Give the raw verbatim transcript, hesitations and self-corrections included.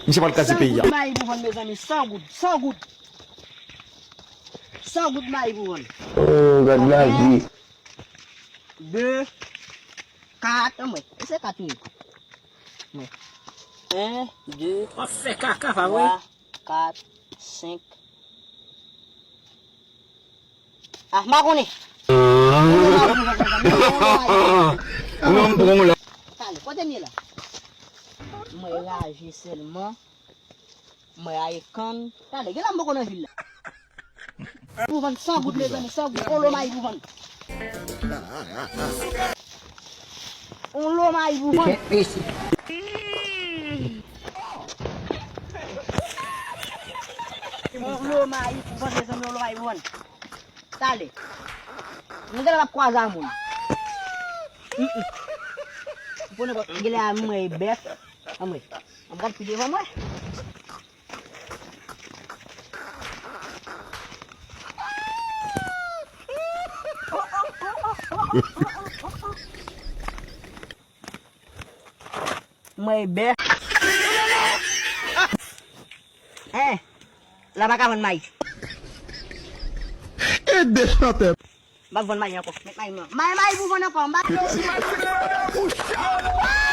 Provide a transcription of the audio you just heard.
Misye pral kraze peyi a. San goud mayi pou vann, mezanmi, san goud, san goud. San goud mayi pou vann. Oh, gad lavi. De, kat, anmwey, se kat wi. Anmwey. En, de, w ap fè kaka pa vre? Twa, kat, senk. Ah, m pa konnen. Non, m pran w la. Talè, kote m ye la? Mwen raje sèlman. Mwen raje kann. Talè, gen la m poko nan vil la. Pou vann san goud, mezanmi, san goud. On lo mayi pou vann. On lo mayi pou vann. On lo mayi pou vann, mezanmi, on lo mayi pou vann. Talè. Nou genlè p ap kwaze a moun. Mm, mm. Pou nenpòt, genlè a mwen e bèf. Anmwey. Ann gad pi devan mwen. Mwen e bèf. Hein, la pa ka vann mayi. E de chantè. M ap vann mayi ankò. Met mayi m nan. Mayi, mayi pou vann ankò. M pa...